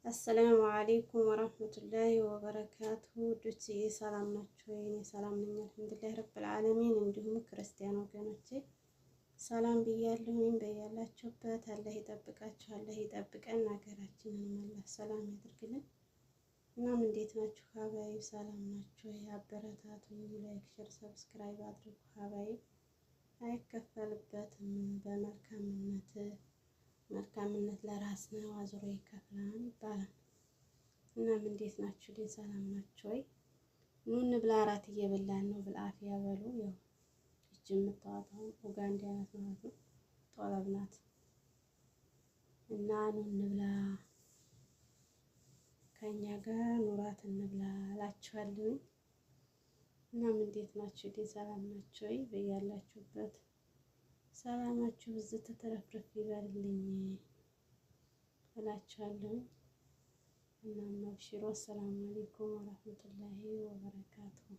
السلام عليكم ورحمة الله وبركاته። ውዶችዬ ሰላም ናችሁ ወይ? እኔ ሰላም ነኝ الحمد لله رب العالمين። እንዲሁም ክርስቲያን ወገኖቼ ሰላም ብያለሁኝ። በያላችሁበት አላህ ይጠብቃችሁ፣ አላህ ይጠብቀን፣ ሀገራችንን አላህ ሰላም ያድርግልን። እናም እንዴት ናችሁ حبايب? ሰላም ናችሁ ወይ? አበረታቱኝ። Like፣ share፣ subscribe አድርጉ حبايب። አይከፈልበትም። በመልካምነት መልካምነት ለራስ ነው፣ አዙሮ ይከፍላል ይባላል። እናም እንዴት ናችሁ? ልኝ ሰላም ናችሁ ወይ? ኑ እንብላ፣ እራት እየበላን ነው። بالعافية በሉ። ያው እጅ የምታወጣው ኡጋንዳ ናት ማለት ነው፣ ጦለብ ናት። እና ኑ እንብላ፣ ከኛ ጋር ኑራት እንብላ እላችኋለሁ። እናም እንዴት ናችሁ? ልኝ ሰላም ናችሁ ወይ? በያላችሁበት ሰላማችሁ ብዝት ተትረፍርፍ ይበልልኝ እላችኋለሁ። እናም አብሽሮ። السلام عليكم ورحمة الله وبركاته።